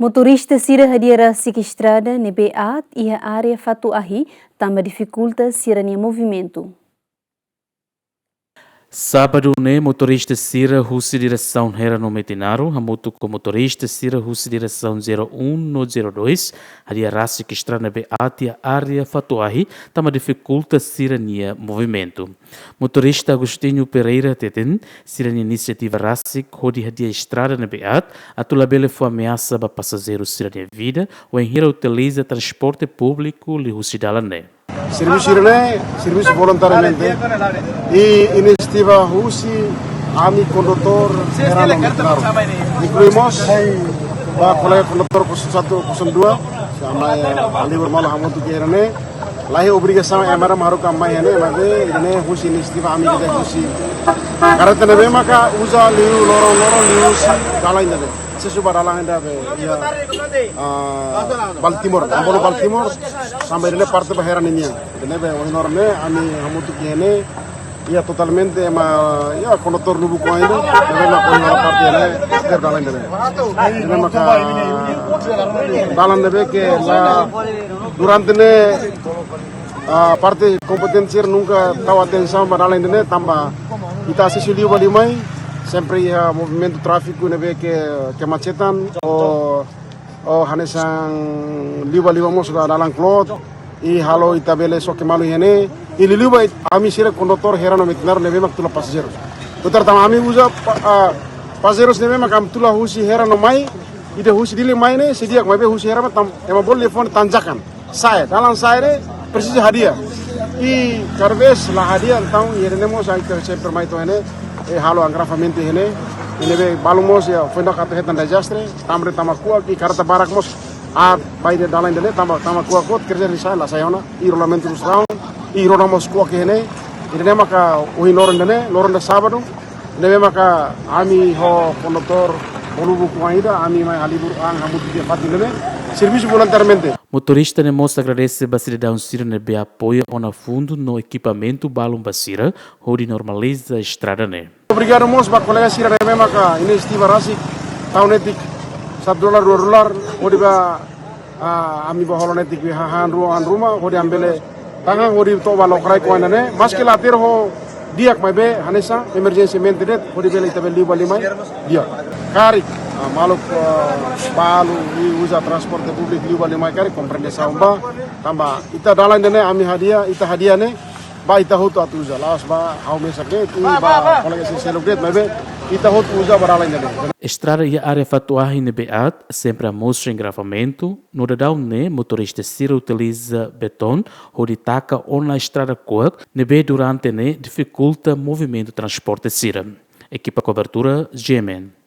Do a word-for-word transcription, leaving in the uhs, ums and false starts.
Motorista sira hadi'a rasik estrada ne'ebé aat iha área Fatuahi, tanba difikulta sira-nia movimentu. Sábadu ne'e, motorista sira husi diresaun Herano Metinaro hamutuk ho motorista sira husi diresaun zero um no zero dois hadi'a rasik estrada ne'ebé aat iha área Fatuahi, tanba difikulta sira-nia movimentu. Motorista Agostinho Pereira hateten, sira-nia inisiativa rasik hodi hadi'a estrada ne'ebé aat atu labele fó ameasa ba pasajeiru sira-nia vida, wainhira utiliza transporte públiku liuhusi dalan ne'e. Servisu sira-ne'e servisu voluntariamente. I inisiativa husi ami kondutór Herano Metinaro. Inklui mós ba kolega kondutór kosong satu, kosong dua, sira mai halibur malu hamutuk iha ne'e. Laiha obrigasaun ema ruma haruka mai iha ne'e, maibé ida-ne'e husi inisiativa ami ida husi. Kareta ne'ebé maka uza liu loron-loron liuhusi dalan ida-ne'e. Asesu ba dalan ida be iha, ah, Baltimore, Ambolo Baltimore, sampai ida-ne'e parte ba Herano nian. Ida-ne'e be ohin loron ne'e ami hamutuk iha ne'e, iha totalmente ema, iha kondutór Lubuku ainda, ne'ebé mak ohin loron parte ne'e, sekitar dalan ida-ne'e. Ida-ne'e maka dalan ne'ebé ke la durante ne'e, ah, parte kompetente sira nunka tau atensaun ba dalan ida-ne'e, tanba ita asesu liu ba liu mai, sempre iha movimentu tráfiku ne'ebé ke kemacetan, ou, ou hanesan liu ba liu mós dalan kloot, i halo ita bele soke malu iha ne'e, i liuliu ba ami sira kondutór Herano Metinaro ne'ebé mak tula pasajeiru. Butar tanba ami uza pa-, ah, pasajeiru ne'ebé mak ami tula husi Herano mai, ida husi Dili mai ne'e, sei di'ak, maibé husi Herano tan-, ema bolu liafuan tanjakan. Sa'e, dalan sa'e ne'e presiza hadi'a. I kada vez la hadi'a, entaun, iha ne'e mós ami sempre mai to'o iha ne'e, e halo agravamentu iha ne'e. Ne'ebé balu mós iha, foin daudauk atu hetan dezastre, tanba tanba kuak, i kareta barak mós, ah, ba iha dalan ida-ne'e, tanba, tanba kuak, kuak, kerja di sa'e, la sa'e ona, i rolamentu rus raun, i roda mós kuak iha ne'e. Ida-ne'e maka ohin loron ida-ne'e, loron ida sábadu, ne'ebé maka ami ho kondutór Lubuku ainda, ami mai halibur an hamutuk iha fatin ne'e, servisu voluntariamente. Motorista ne'e mós agradese ba sidadaun sira ne'ebé apoia ona fundu no ekipamentu balun ba sira, hodi normaliza estrada ne'e. Obrigadu mós ba kolega sira ne'ebé maka inisiativa rasik, tau netik satu dolar, dua dolar, hodi ba, ah, ami ba hola netik be hahán ruma, hahán ruma, hodi ami bele tahan hodi to'o ba lokraik oan ida-ne'e, maski la hatene ho di'ak maibé hanesan emerjensiamente de'it, hodi bele ita bele liu ba liu mai di'ak. Karik, ah, maluk, ah, balu, i uza transporte públiku liu ba liu mai karik, kompreensaun ba, tanba ita dalan ida-ne'e ami hadi'a, ita hadi'a ne'e, ba ita hotu atu uza, la'ós ba ha'u mesak de'it, i ba kolega sira seluk de'it, maibé ita hotu uza ba dalan ida-ne'e. Estrada iha área Fatuahi ne'ebé aat, sempre amostra engravamentu, no daudaun ne'e motorista sira utiliza betón, hodi taka ona estrada kuak, ne'ebé durante ne'e difikulta movimentu transporte sira. Ekipa kobertura, G M N.